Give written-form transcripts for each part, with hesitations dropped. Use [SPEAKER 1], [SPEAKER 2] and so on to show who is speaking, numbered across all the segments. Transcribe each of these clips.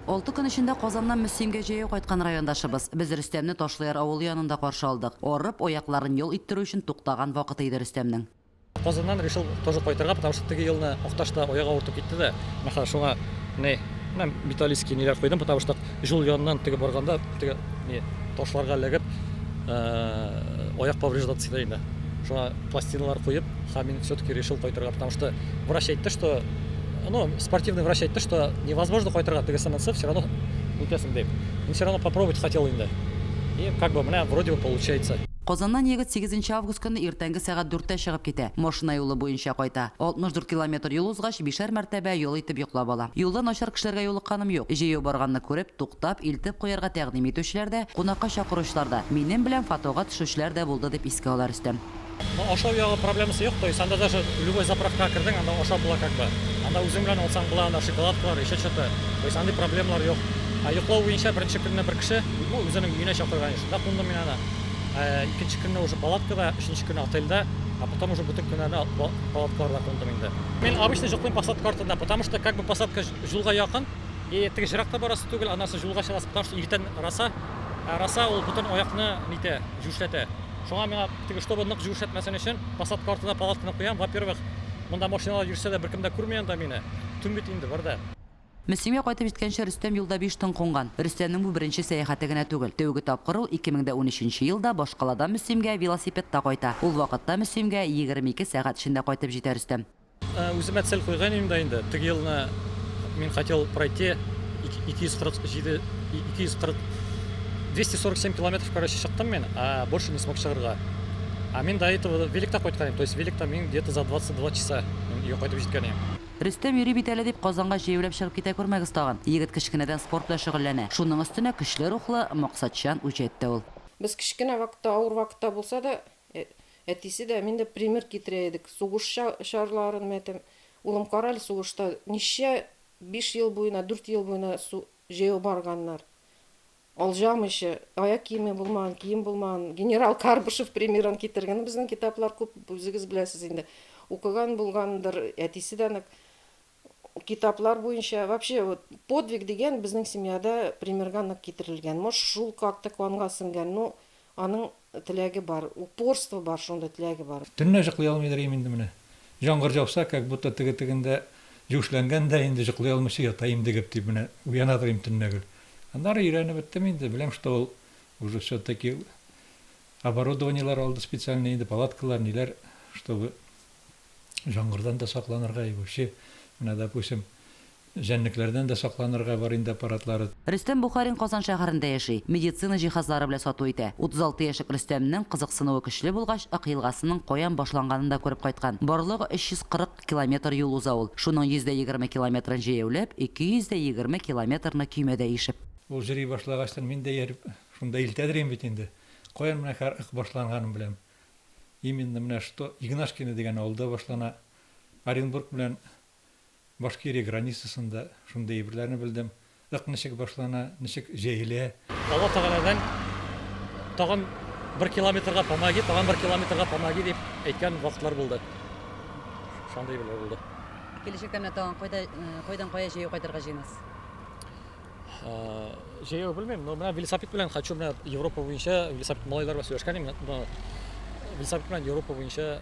[SPEAKER 1] Алты көн эчендә Казаннан Мөслимгә җәяү кайткан райондашыбыз. Без Рөстәмне Ташлыяр авылы янында каршы алдык. Арып, аякларын ял иттерү өчен туктаган вакыты иде Рөстәмнең.
[SPEAKER 2] Казаннан решил тоже кайтырга, потому что теге елны Акташта аяк авыртып китте дә, менә хәзер шуңа ни, менә металлический ниләр куйдым, потому что юл яныннан теге барганда теге ни ташларга эләгеп, аяк повреждаться итә инде. Шуңа пластиналар куеп, һәм мин все-таки решил кайтырга, потому что врач әйтте, что ну, спортивный врач әйтте, что невозможно кайтырга, теге СНЦ все равно үтәсең дип. Мин все равно попробовать хотел инде. И как бы менә вроде бы получается.
[SPEAKER 1] Казаннан егет сигезенче август көнне иртәнге сәгать дүрттә чыгып китә. Машина юлы буенча кайта. 64 километр юл узгач, бишәр мәртәбә ял итеп йоклап ала. Юлда начар кешеләргә юлыкканым юк. Җәяү барганны күреп, туктап, илтеп куярга тәкъдим итүчеләр дә, кунакка чакыручылар да, минем белән фотога төшүчеләр дә булды, дип искә ала Рөстәм.
[SPEAKER 2] Ну, ашау ягы проблемасы юк, то есть анда даже любой заправкага кердең, анда ашап була как бы. Анда үзең белән алсаң була, анда шоколадкалар, еще что-то. То есть андый проблемалар юк. Ә йоклау буенча беренче көнне бер кеше, ну, үзенең өенә чакырган иде, шунда кундым мин аны. Ә икенче көнне уже палаткада, өченче көнне отельдә, а потом уже бөтен көннәрне палаткаларда кундым инде. Мин обычно йоклыйм посадка артында, потому что как бы посадка юлга якын, и теге еракта барасы түгел, аннан соң юлга чыгасы, потому что иртән роса, ә роса ул бөтен аякны нитә, җүшләтә. Шуңа миңа теге чтобы нык җүшләтмәсен өчен посадка артына палатканы куям. Во-первых, монда машиналар йөрсә дә беркем дә күрми анда мине. Төн бит инде бар да.
[SPEAKER 1] Мөслимгә кайтып җиткәнче Рөстәм юлда биш төн кунган. Рөстәмнең бу беренче сәяхәте генә түгел. Тәүге тапкыр ул 2013 нче елда башкаладан Мөслимгә велосипедта кайта. Ул вакытта Мөслимгә 22 сәгать эчендә кайтып җитә Рөстәм.
[SPEAKER 2] Үземә цель куйган идем дә инде. Теге елны мин хотел пройти 247, 240, 247 километров, короче, чыктым мин, а больше не смог чыгарга. А мин до этого великта кайткан идем, то есть великта мин где-то за 22 часа мин өйгә кайтып җиткән идем.
[SPEAKER 1] Рөстәм йөри бит әле дип, Казанга җәяүләп чыгып китә күрмәгез тагын. Егет кечкенәдән спорт белән шөгыльләнә. Шуның өстенә көчле рухлы, максатчан, үҗәт тә ул.
[SPEAKER 3] Без кечкенә вакытта, авыр вакытта булса да, Әтисе дә, мин дә пример китерә идек. Сугыш чарларын, мәтәм, улым, кара әле, сугышта ничә биш ел буена, дүрт ел буена су җәяү барганнар. Алҗамыйча, аяк киеме булмаган, кием булмаган. Генерал Карбышев примерын китергән. Безнең китаплар күп, үзегез беләсез инде. Укыган булгандыр, әтисе дә нык китаплар буенча вообще вот подвиг дигән безнең семьяда примерга нык китерелгән. Может, шул как-то канга сеңгән, но аның теләге бар, упорство бар, шундый теләге бар.
[SPEAKER 4] Төнлә җоклый алмыйдыр идем инде менә. Җаңгыр җауса, как будто теге тегендә җүшләнгән дә инде җоклый алмыйча ята имдегеп дип менә уянадыр идем төнлә гел. Аннары өйрәнеп беттем инде, беләм, что ул уже все-таки оборудованиеләр алды специальный инде, палаткалар, ниләр, чтобы Жаңгырдан да сакланырга и вообще, менә допустим, җәнлекләрдән дә сакланырга бар инде аппаратлары.
[SPEAKER 1] Рөстәм Бухарин Казан шәһәрендә яши, медицина җиһазлары белән сату итә. 36 яшьлек Рөстәмнең кызыксынуы көчле булгач, Ык елгасының каян башланганын да күреп кайткан. Барлыгы 340 километр юл уза ул. Шуның 120 километрын җәяүләп, 220 километрны көймәдә ишеп.
[SPEAKER 4] Ул җыри башлагачтын мин дә ияреп шунда илтәдер идем бит инде. Каян менә хәр Ык башланганын беләм. Именно менә что Игнашкино дигән авылда башлана. Оренбург белән Башкирия границасында шундый әйберләрне белдем. Ык ничек башлана, ничек җәелә.
[SPEAKER 2] Алла Тәгаләдән тагын бер километрга помоги, тагын бер километрга помоги дип әйткән вакытлар булды. Шундый әйберләр булды.
[SPEAKER 1] Киләчәктә менә тагын кайда, кайдан кая җәяү кайтырга җыенасыз?
[SPEAKER 2] Җәяү белмим, но менә велосипед белән хочу менә Европа буенча велосипед малайлар белән сөйләшкән идем, но велосипед белән Европа буенча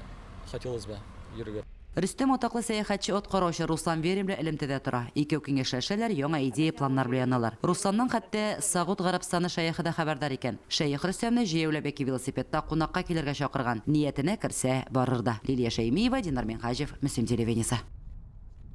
[SPEAKER 2] хотелось бы йөрергә.
[SPEAKER 1] Рөстәм атаклы сәяхәтче от караучы Руслан Верин белән элемтәдә тора. Икәү киңәшләшәләр, яңа идея-планнар белән яналар. Русланнан хәтта Сагуд Гарәбстаны шәехе дә хәбәрдар икән. Шәех Рөстәмне җәяүләп яки велосипедта кунакка килергә чакырган. Ниятенә керсә, барыр да. Лилия Шәймиева, Динар Минһаҗев, Мөслим телевидениесе.